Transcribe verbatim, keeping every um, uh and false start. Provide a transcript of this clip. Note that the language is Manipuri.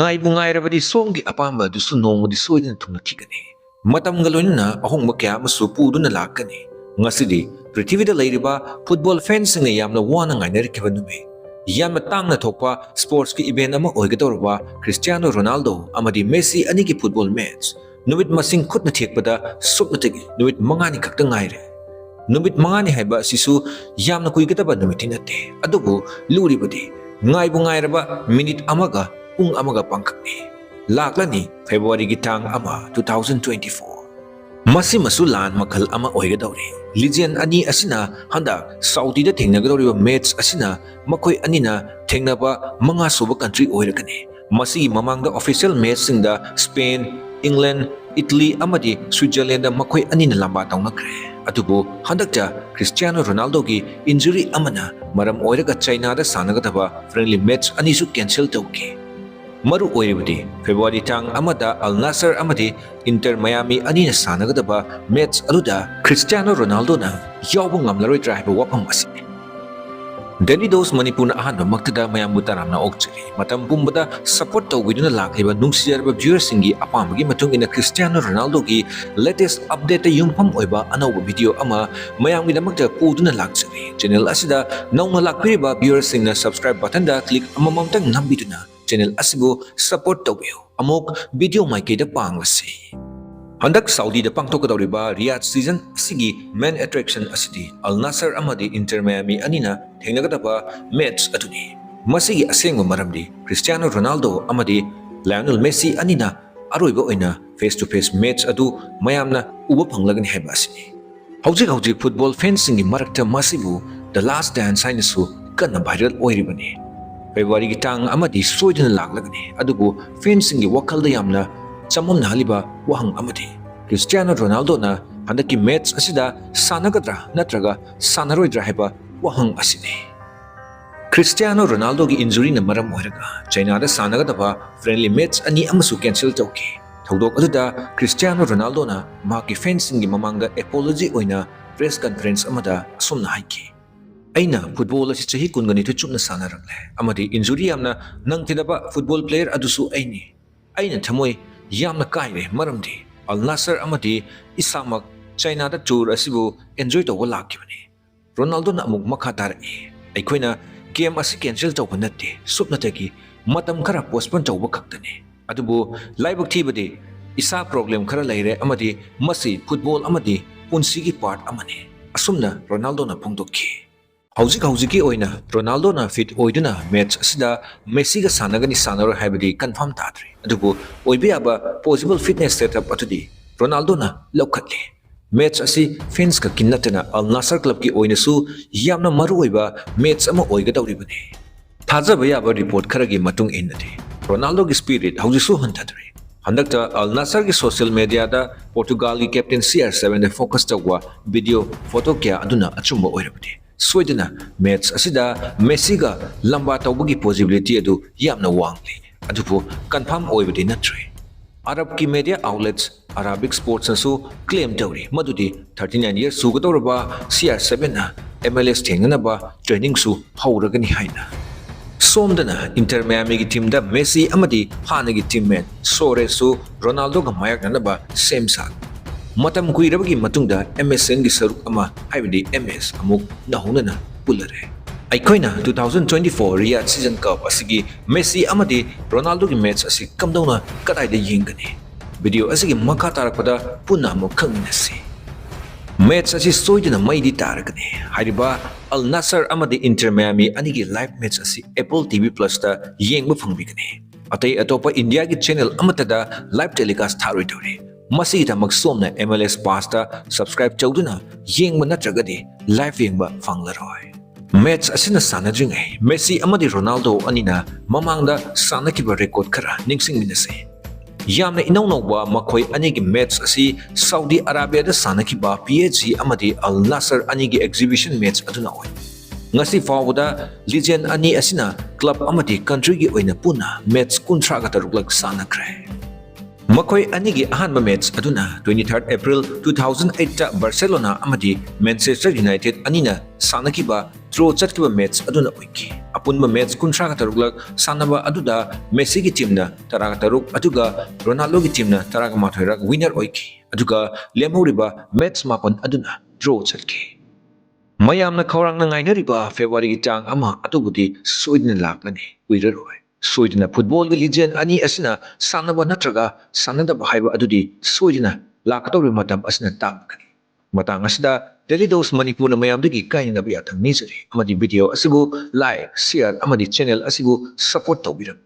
ꯉꯥꯏꯕꯨ ꯉꯥꯏꯔꯕꯗꯤ ꯁꯣꯝꯒꯤ ꯑꯄꯥꯝꯕ ꯑꯗꯨꯁꯨ ꯅꯣꯡꯃꯗꯤ ꯁꯣꯏꯗꯅ ꯊꯨꯡꯂꯛꯈꯤꯒꯅꯤ꯫ ꯃꯇꯝꯒ ꯂꯣꯏꯅꯅ ꯑꯍꯣꯡꯕ ꯀꯌꯥ ꯑꯃꯁꯨ ꯄꯨꯗꯨꯅ ꯂꯥꯛꯀꯅꯤ꯫ ꯉꯁꯤꯗꯤ ꯄ꯭ꯔꯤꯊꯤꯕꯤꯗ ꯂꯩꯔꯤꯕ ꯐꯨꯠꯕꯣꯜ ꯐꯦꯟꯁꯤꯡꯅ ꯌꯥꯝꯅ ꯋꯥꯅ ꯉꯥꯏꯅꯔꯛꯈꯤꯕ ꯅꯨꯃꯤꯠ, ꯌꯥꯝꯅ ꯇꯥꯡꯅ ꯊꯣꯛꯄ ꯁ꯭ꯄꯣꯔꯠꯁꯀꯤ ꯏꯚꯦꯟ ꯑꯃ ꯑꯣꯏꯒꯗꯧꯔꯕ ꯈ꯭ꯔꯤꯁꯇꯤꯌꯥꯅꯣ ꯔꯣꯅꯥꯜꯗꯣ ꯑꯃꯗꯤ ꯃꯦꯁꯤ ꯑꯅꯤꯒꯤ ꯐꯨꯠꯕꯣꯜ ꯃꯦꯠꯆ, ꯅꯨꯃꯤꯠ ꯃꯁꯤꯡ ꯈꯨꯠꯅ ꯊꯦꯛꯄꯗ ꯁꯨꯞꯅꯇꯒꯤ ꯅꯨꯃꯤꯠ ꯃꯉꯥꯅꯤ ꯈꯛꯇ ꯉꯥꯏꯔꯦ꯫ ꯅꯨꯃꯤꯠ ꯃꯉꯥꯅꯤ ꯍꯥꯏꯕ ꯑꯁꯤꯁꯨ ꯌꯥꯝꯅ ꯀꯨꯏꯒꯗꯕ ꯅꯨꯃꯤꯠꯇꯤ ꯅꯠꯇꯦ, ꯑꯗꯨꯕꯨ ꯂꯨꯔꯤꯕꯗꯤ ꯉꯥꯏꯕꯨ ꯉꯥꯏꯔꯕ ꯃꯤꯅꯤꯠ ꯑꯃꯒ ꯄꯨꯡ ꯑꯃꯒ ꯄꯥꯡꯈꯛꯅꯤ꯫ ꯂꯥꯛꯂꯅꯤ ꯐꯦꯕ꯭ꯔꯨꯋꯥꯔꯤꯒꯤ ꯇꯥꯡ ꯑꯃ, two thousand twenty-four꯫ ꯃꯁꯤꯃꯁꯨ ꯂꯥꯟ ꯃꯈꯜ ꯑꯃ ꯑꯣꯏꯒꯗꯧꯔꯤ꯫ ꯂꯤꯖꯦꯟ ꯑꯅꯤ ꯑꯁꯤꯅ ꯍꯟꯗꯛ ꯁꯥꯎꯗꯤꯗ ꯊꯦꯡꯅꯒꯗꯧꯔꯤꯕ ꯃꯦꯠꯆ ꯑꯁꯤꯅ ꯃꯈꯣꯏ ꯑꯅꯤꯅ ꯊꯦꯡꯅꯕ ꯃꯉꯥ ꯁꯨꯕ ꯀꯟꯇ꯭ꯔꯤ ꯑꯣꯏꯔꯒꯅꯤ꯫ ꯃꯁꯤꯒꯤ ꯃꯃꯥꯡꯗ ꯑꯣꯐꯤꯁꯤꯌꯦꯜ ꯃꯦꯠꯆꯁꯤꯡꯗ ꯁ꯭ꯄꯦꯟ, ꯏꯪꯂꯦꯟ, ꯏꯇꯂꯤ ꯑꯃꯗꯤ ꯁ꯭ꯋꯤꯠꯖꯔꯂꯦꯟꯗ ꯃꯈꯣꯏ ꯑꯅꯤꯅ ꯂꯝꯕꯥ ꯇꯧꯅꯈ꯭ꯔꯦ꯫ ꯑꯗꯨꯕꯨ ꯍꯟꯗꯛꯇ ꯈ꯭ꯔꯤꯁꯇꯤꯌꯥꯅꯣ ꯔꯣꯅꯥꯜꯗꯣꯒꯤ ꯏꯟꯖꯨꯔꯤ ꯑꯃꯅ ꯃꯔꯝ ꯑꯣꯏꯔꯒ ꯆꯥꯏꯅꯥꯗ ꯁꯥꯟꯅꯒꯗꯕ ꯐ꯭ꯔꯦꯟꯂꯤ ꯃꯦꯠꯆ ꯑꯅꯤꯁꯨ ꯀꯦꯟꯁꯦꯜ ꯇꯧꯈꯤ꯫ ꯃꯔꯨ ꯑꯣꯏꯔꯤꯕꯗꯤ ꯐꯦꯕ꯭ꯔꯨꯋꯥꯔꯤ ꯇꯥꯡ ꯑꯃꯗ ꯑꯜ ꯅꯥꯁꯔ ꯑꯃꯗꯤ ꯏꯟꯇꯔ ꯃꯌꯥꯃꯤ ꯑꯅꯤꯅ ꯁꯥꯟꯅꯒꯗꯕ ꯃꯦꯠꯆ ꯑꯗꯨꯗ ꯈ꯭ꯔꯤꯁꯇꯤꯌꯥꯅꯣ ꯔꯣꯅꯥꯜꯗꯣꯅ ꯌꯥꯎꯕ ꯉꯝꯂꯔꯣꯏꯗ꯭ꯔꯥ ꯍꯥꯏꯕ ꯋꯥꯐꯝ ꯑꯁꯤꯅꯤ꯫ ꯗꯦꯂꯤ ꯗꯣꯁ ꯃꯅꯤꯄꯨꯔꯅ ꯑꯍꯥꯟꯕꯃꯛꯇꯗ ꯃꯌꯥꯝꯕꯨ ꯇꯔꯥꯝꯅ ꯑꯣꯛꯆꯔꯤ꯫ ꯃꯇꯝ ꯄꯨꯝꯕꯗ ꯁꯄꯣꯔꯠ ꯇꯧꯕꯤꯗꯨꯅ ꯂꯥꯛꯂꯤꯕ ꯅꯨꯡꯁꯤꯖꯔꯕ ꯚ꯭ꯌꯨꯋꯔꯁꯤꯡꯒꯤ ꯑꯄꯥꯝꯕꯒꯤ ꯃꯇꯨꯡ ꯏꯟꯅ ꯈ꯭ꯔꯤꯁꯇꯤꯌꯥꯅꯣ ꯔꯣꯅꯥꯜꯗꯣꯒꯤ ꯂꯦꯇꯦꯁ ꯑꯞꯗꯦꯠꯇ ꯌꯨꯝꯐꯝ ꯑꯣꯏꯕ ꯑꯅꯧꯕ ꯚꯤꯗꯤꯑꯣ ꯑꯃ ꯃꯌꯥꯝꯒꯤꯗꯃꯛꯇ ꯄꯨꯗꯨꯅ ꯂꯥꯛꯆꯔꯤ꯫ ꯆꯦꯅꯦꯜ ꯑꯁꯤꯗ ꯅꯧꯅ ꯂꯥꯛꯄꯤꯔꯤꯕ ꯚ꯭ꯌꯨꯋꯔꯁꯤꯡꯅ ꯁꯕꯁꯀ꯭ꯔꯥꯏꯕ ꯕꯇꯟꯗ ꯀ꯭ꯂꯤꯛ ꯑꯃꯃꯝꯇꯪ ꯅꯝꯕꯤꯗꯨꯅ ꯆꯦꯅꯦꯜ ꯑꯁꯤꯕꯨ ꯁꯄꯣꯔꯠ ꯇꯧꯕꯤꯌꯨ꯫ ꯑꯃꯨꯛ ꯚꯤꯗꯤꯑꯣ ꯃꯥꯏꯀꯩꯗ ꯄꯥꯡꯂꯁꯤ꯫ ꯍꯟꯗꯛ ꯁꯥꯎꯗꯤꯗ ꯄꯥꯡꯊꯣꯛꯀꯗꯧꯔꯤꯕ ꯔꯤꯌꯥꯗ ꯁꯤꯖꯟ ꯑꯁꯤꯒꯤ ꯃꯦꯟ ꯑꯦꯇ꯭ꯔꯦꯛꯁꯟ ꯑꯁꯤꯗꯤ ꯑꯜ ꯅꯥꯁꯔ ꯑꯃꯗꯤ ꯏꯟꯇꯔ ꯃꯌꯥꯃꯤ ꯑꯅꯤꯅ ꯊꯦꯡꯅꯒꯗꯕ ꯃꯦꯠꯆ ꯑꯗꯨꯅꯤ꯫ ꯃꯁꯤꯒꯤ ꯑꯁꯦꯡꯕ ꯃꯔꯝꯗꯤ ꯈ꯭ꯔꯤꯁꯇꯤꯌꯥꯅꯣ ꯔꯣꯅꯥꯜꯗꯣ ꯑꯃꯗꯤ ꯂꯥꯌꯣꯅꯦꯜ ꯃꯦꯁꯤ ꯑꯅꯤꯅ ꯑꯔꯣꯏꯕ ꯑꯣꯏꯅ ꯐꯦꯁ ꯇꯨ ꯐꯦꯁ ꯃꯦꯠꯆ ꯑꯗꯨ ꯃꯌꯥꯝꯅ ꯎꯕ ꯐꯪꯂꯒꯅꯤ ꯍꯥꯏꯕ ꯑꯁꯤꯅꯤ꯫ ꯍꯧꯖꯤꯛ ꯍꯧꯖꯤꯛ ꯐꯨꯠꯕꯣꯜ ꯐꯦꯟꯁꯤꯡꯒꯤ ꯃꯔꯛꯇ ꯃꯁꯤꯕꯨ ꯗ ꯂꯥꯁ ꯗꯥꯟꯁ ꯍꯥꯏꯅꯁꯨ ꯀꯟꯅ ꯚꯥꯏꯔꯦꯜ ꯑꯣꯏꯔꯤꯕꯅꯤ꯫ ꯐꯦꯕ꯭ꯔꯨꯋꯥꯔꯤꯒꯤ ꯇꯥꯡ ꯑꯃꯗꯤ ꯁꯣꯏꯗꯅ ꯂꯥꯛꯂꯒꯅꯤ, ꯑꯗꯨꯕꯨ ꯐꯦꯟꯁꯤꯡꯒꯤ ꯋꯥꯈꯜꯗ ꯌꯥꯝꯅ ꯆꯃꯝꯅꯍꯜꯂꯤꯕ ꯋꯥꯍꯪ ꯑꯃꯗꯤ ꯈ꯭ꯔꯤꯁꯇꯤꯌꯥꯅꯣ ꯔꯣꯅꯥꯜꯗꯣꯅ ꯍꯟꯗꯛꯀꯤ ꯃꯦꯠꯆ ꯑꯁꯤꯗ ꯁꯥꯟꯅꯒꯗ꯭ꯔꯥ ꯅꯠꯇ꯭ꯔꯒ ꯁꯥꯟꯅꯔꯣꯏꯗ꯭ꯔꯥ ꯍꯥꯏꯕ ꯋꯥꯍꯪ ꯑꯁꯤꯅꯤ꯫ ꯈ꯭ꯔꯤꯁꯇꯤꯌꯥꯅꯣ ꯔꯣꯅꯥꯜꯗꯣꯒꯤ ꯏꯟꯖꯨꯔꯤꯅ ꯃꯔꯝ ꯑꯣꯏꯔꯒ ꯆꯥꯏꯅꯥꯗ ꯁꯥꯟꯅꯒꯗꯕ ꯐ꯭ꯔꯦꯟꯂꯤ ꯃꯦꯠꯆ ꯑꯅꯤ ꯑꯃꯁꯨ ꯀꯦꯟꯁꯦꯜ ꯇꯧꯈꯤ꯫ ꯊꯧꯗꯣꯛ ꯑꯗꯨꯗ ꯈ꯭ꯔꯤꯁꯇꯤꯌꯥꯅꯣ ꯔꯣꯅꯥꯜꯗꯣꯅ ꯃꯍꯥꯛꯀꯤ ꯐꯦꯟꯁꯤꯡꯒꯤ ꯃꯃꯥꯡꯗ ꯑꯦꯄꯣꯂꯣꯖꯤ ꯑꯣꯏꯅ ꯄ꯭ꯔꯦꯁ ꯀꯟꯐꯔꯦꯟꯁ ꯑꯃꯗ ꯑꯁꯨꯝꯅ ꯍꯥꯏꯈꯤ, ꯑꯩꯅ ꯐꯨꯠꯕꯣꯜ ꯑꯁꯤ ꯆꯍꯤ ꯀꯨꯟꯒ ꯅꯤꯊꯣꯏ ꯆꯨꯞꯅ ꯁꯥꯟꯅꯔꯛꯂꯦ ꯑꯃꯗꯤ injury ꯌꯥꯝꯅ ꯅꯪꯈꯤꯗꯕ ꯐꯨꯠꯕꯣꯜ player ꯑꯗꯨꯁꯨ ꯑꯩꯅꯤ꯫ ꯑꯩꯅ ꯊꯃꯣꯏ ꯌꯥꯝꯅ ꯀꯥꯏꯔꯦ, ꯃꯔꯝꯗꯤ Al Nassr ꯑꯃꯗꯤ ꯏꯁꯥꯃꯛ ꯆꯥꯏꯅꯥꯗ tour ꯑꯁꯤꯕꯨ enjoy ꯇꯧꯕ ꯂꯥꯛꯈꯤꯕꯅꯤ꯫ ꯔꯣꯅꯥꯜꯗꯣꯅ ꯑꯃꯨꯛ ꯃꯈꯥ ꯇꯥꯔꯛꯏ, "ꯑꯩꯈꯣꯏꯅ game ꯑꯁꯤ cancel ꯇꯧꯕ ꯅꯠꯇꯦ, ꯁꯨꯞꯅꯇꯒꯤ ꯃꯇꯝ ꯈꯔ postpone ꯇꯧꯕ ꯈꯛꯇꯅꯤ꯫ ꯑꯗꯨꯕꯨ ꯂꯥꯏꯕꯛ ꯊꯤꯕꯗꯤ ꯏꯁꯥ problem ꯈꯔ ꯂꯩꯔꯦ ꯑꯃꯗꯤ ꯃꯁꯤ ꯐꯨꯠꯕꯣꯜ ꯑꯃꯗꯤ ꯄꯨꯟꯁꯤꯒꯤ part ꯑꯃꯅꯤ," ꯑꯁꯨꯝꯅ ꯔꯣꯅꯥꯜꯗꯣꯅ ꯐꯣꯡꯗꯣꯛꯈꯤ꯫ ꯍꯧꯖꯤꯛ ꯍꯧꯖꯤꯛꯀꯤ ꯑꯣꯏꯅ ꯔꯣꯅꯥꯜꯗꯣꯅ fit ꯑꯣꯏꯗꯨꯅ match ꯑꯁꯤꯗ ꯃꯦꯁꯤꯒ ꯁꯥꯟꯅꯒꯅꯤ ꯁꯥꯟꯅꯔꯣꯏ ꯍꯥꯏꯕꯗꯤ confirm ꯇꯥꯗ꯭ꯔꯤ꯫ ꯑꯗꯨꯕꯨ ꯑꯣꯏꯕ ꯌꯥꯕ possible fitness setup ꯑꯗꯨꯗꯤ ꯔꯣꯅꯥꯜꯗꯣꯅ ꯂꯧꯈꯠꯂꯤ꯫ Match ꯑꯁꯤ fansꯀ ꯈꯛꯀꯤ ꯅꯠꯇꯅ Al Nassr clubꯀꯤ ꯑꯣꯏꯅꯁꯨ ꯌꯥꯝꯅ ꯃꯔꯨꯑꯣꯏꯕ match ꯑꯃ ꯑꯣꯏꯒꯗꯧꯔꯤꯕꯅꯤ꯫ ꯊꯥꯖꯕ ꯌꯥꯕ report ꯈꯔꯒꯤ ꯃꯇꯨꯡ ꯏꯟꯅꯗꯤ ꯔꯣꯅꯥꯜꯗꯣꯒꯤ spirit ꯍꯧꯖꯤꯛꯁꯨ ꯍꯟꯊꯗ꯭ꯔꯤ꯫ ꯍꯟꯗꯛꯇ Al Nassrꯒꯤ social mediaꯗ Portugalꯒꯤ captain C R sevenꯗ focus ꯇꯧꯕ video, photo ꯀꯌꯥ ꯑꯗꯨꯅ ꯑꯆꯨꯝꯕ ꯑꯣꯏꯔꯕꯗꯤ ꯁꯣꯏꯗꯅ match ꯑꯁꯤꯗ ꯃꯦꯁꯤꯒ ꯂꯝꯕꯥ ꯇꯧꯕꯒꯤ possibility ꯑꯗꯨ ꯌꯥꯝꯅ ꯋꯥꯡꯂꯤ, ꯑꯗꯨꯕꯨ confirm ꯑꯣꯏꯕꯗꯤ ꯅꯠꯇ꯭ꯔꯤ꯫ ꯑꯔꯕꯀꯤ media outlets Arabic Sportsꯅꯁꯨ claim ꯇꯧꯔꯤ ꯃꯗꯨꯗꯤ thirty nine years ꯁꯨꯒꯗꯧꯔꯕ C R sevenꯅ M L S ꯊꯦꯡꯅꯅꯕ trainingꯁꯨ ꯍꯧꯔꯒꯅꯤ ꯍꯥꯏꯅ꯫ ꯁꯣꯝꯗꯅ Inter Miamiꯒꯤ teamꯗ ꯃꯦꯁꯤ ꯑꯃꯗꯤ ꯍꯥꯟꯅꯒꯤ teammate ꯁꯣꯔꯦꯁꯁꯨ ꯔꯣꯅꯥꯜꯗꯣꯒ ꯃꯥꯌꯣꯛꯅꯅꯕ ꯁꯦꯝ ꯁꯥꯔꯤ꯫ ꯃꯇꯝ ꯀꯨꯏꯔꯕꯒꯤ ꯃꯇꯨꯡꯗ M S Nꯒꯤ ꯁꯔꯨꯛ ꯑꯃ ꯍꯥꯏꯕꯗꯤ M S ꯑꯃꯨꯛ ꯅꯧꯍꯧꯅꯅ ꯄꯨꯜꯂꯔꯦ꯫ ꯑꯩꯈꯣꯏꯅ two thousand twenty-four Riyadh Season Cup ꯑꯁꯤꯒꯤ ꯃꯦꯁꯤ ꯑꯃꯗꯤ ꯔꯣꯅꯥꯜꯗꯣꯒꯤ match ꯑꯁꯤ ꯀꯝꯗꯧꯅ ꯀꯗꯥꯏꯗ ꯌꯦꯡꯒꯅꯤ? Video ꯑꯁꯤꯒꯤ ꯃꯈꯥ ꯇꯥꯔꯛꯄꯗ ꯄꯨꯟꯅ ꯑꯃꯨꯛ ꯈꯪꯃꯤꯟꯅꯁꯤ꯫ Match ꯑꯁꯤ ꯁꯣꯏꯗꯅ ꯃꯩꯗꯤ ꯇꯥꯔꯒꯅꯤ꯫ ꯍꯥꯏꯔꯤꯕ Al Nassr ꯑꯃꯗꯤ Inter Miami ꯑꯅꯤꯒꯤ live match ꯑꯁꯤ Apple T V Plusꯇ ꯌꯦꯡꯕ ꯐꯪꯕꯤꯒꯅꯤ꯫ ꯑꯇꯩ ꯑꯇꯣꯞꯄ ꯏꯟꯗꯤꯌꯥꯒꯤ channel ꯑꯃꯠꯇꯗ live telecast ꯊꯥꯔꯣꯏꯗꯧꯔꯤ꯫ ꯃꯁꯤꯒꯤꯗꯃꯛ ꯁꯣꯝꯅ M L S Passꯇ subscribe ꯇꯧꯗꯨꯅ ꯌꯦꯡꯕ ꯅꯠꯇ꯭ꯔꯒꯗꯤ live ꯌꯦꯡꯕ ꯐꯪꯂꯔꯣꯏ꯫ Match ꯑꯁꯤꯅ ꯁꯥꯟꯅꯗ꯭ꯔꯤꯉꯩ ꯃꯦꯁꯤ ꯑꯃꯗꯤ ꯔꯣꯅꯥꯜꯗꯣ ꯑꯅꯤꯅ ꯃꯃꯥꯡꯗ ꯁꯥꯟꯅꯈꯤꯕ record ꯈꯔ ꯅꯤꯡꯁꯤꯡꯃꯤꯟꯅꯁꯤ꯫ ꯌꯥꯝꯅ ꯏꯅꯧ ꯅꯧꯕ ꯃꯈꯣꯏ ꯑꯅꯤꯒꯤ match ꯑꯁꯤ ꯁꯥꯎꯗꯤ ꯑꯔꯥꯕꯤꯌꯥꯗ ꯁꯥꯟꯅꯈꯤꯕ P S G ꯑꯃꯗꯤ Al Nassr ꯑꯅꯤꯒꯤ exhibition match ꯑꯗꯨꯅ ꯑꯣꯏ꯫ ꯉꯁꯤ ꯐꯥꯎꯕꯗ legend ꯑꯅꯤ ꯑꯁꯤꯅ club ꯑꯃꯗꯤ countryꯒꯤ ꯑꯣꯏꯅ ꯄꯨꯟꯅ match ꯀꯨꯟꯊ꯭ꯔꯥꯒ ꯇꯔꯨꯛꯂꯛ ꯁꯥꯟꯅꯈ꯭ꯔꯦ꯫ ꯃꯈꯣꯏ ꯑꯅꯤꯒꯤ ꯑꯍꯥꯟꯕ match ꯑꯗꯨꯅ twenty-third April two thousand eight Barcelona ꯑꯃꯗꯤ Manchester United ꯑꯅꯤꯅ ꯁꯥꯟꯅꯈꯤꯕ ꯗ꯭ꯔꯣ ꯆꯠꯈꯤꯕ ꯃꯦꯠꯆ ꯑꯗꯨꯅ ꯑꯣꯏꯈꯤ꯫ ꯑꯄꯨꯟꯕ ꯃꯦꯠꯆ ꯀꯨꯟꯊ꯭ꯔꯥꯒ ꯇꯔꯨꯛꯂꯛ ꯁꯥꯟꯅꯕ ꯑꯗꯨꯗ ꯃꯦꯁꯤꯒꯤ ꯇꯤꯝꯅ ꯇꯔꯥꯒ ꯇꯔꯨꯛ ꯑꯗꯨꯒ ꯔꯣꯅꯥꯜꯗꯣꯒꯤ ꯇꯤꯝꯅ ꯇꯔꯥꯒ ꯃꯥꯊꯣꯏꯔꯛ ꯋꯤꯅꯔ ꯑꯣꯏꯈꯤ꯫ ꯑꯗꯨꯒ ꯂꯦꯝꯍꯧꯔꯤꯕ ꯃꯦꯠꯆ ꯃꯥꯄꯟ ꯑꯗꯨꯅ ꯗ꯭ꯔꯣ ꯆꯠꯈꯤ꯫ ꯃꯌꯥꯝꯅ ꯈꯧꯔꯥꯡꯅ ꯉꯥꯏꯅꯔꯤꯕ ꯐꯦꯕ꯭ꯔꯨꯋꯥꯔꯤꯒꯤ ꯇꯥꯡ ꯑꯃ ꯑꯗꯨꯕꯨꯗꯤ ꯁꯣꯏꯗꯅ ꯂꯥꯛꯂꯅꯤ, ꯀꯨꯏꯔꯔꯣꯏ꯫ ꯁꯣꯏꯗꯅ ꯐꯨꯠꯕꯣꯜꯒꯤ ꯂꯤꯖꯦꯟ ꯑꯅꯤ ꯑꯁꯤꯅ ꯁꯥꯟꯅꯕ ꯅꯠꯇ꯭ꯔꯒ ꯁꯥꯟꯅꯗꯕ ꯍꯥꯏꯕ ꯑꯗꯨꯗꯤ ꯁꯣꯏꯗꯅ ꯂꯥꯛꯀꯗꯧꯔꯤꯕ ꯃꯇꯝ ꯑꯁꯤꯅ ꯇꯥꯛꯄꯅꯤ꯫ ꯃꯇꯥꯡ ꯑꯁꯤꯗ Daily Dose ꯃꯅꯤꯄꯨꯔꯅ ꯃꯌꯥꯝꯗꯒꯤ ꯀꯥꯏꯅꯅꯕ ꯌꯥꯊꯪ ꯅꯤꯖꯔꯤ ꯑꯃꯗꯤ ꯚꯤꯗꯤꯑꯣ ꯑꯁꯤꯕꯨ like, share ꯑꯃꯗꯤ ꯆꯦꯅꯦꯜ ꯑꯁꯤꯕꯨ support ꯇꯧꯕꯤꯔꯝꯃꯤ꯫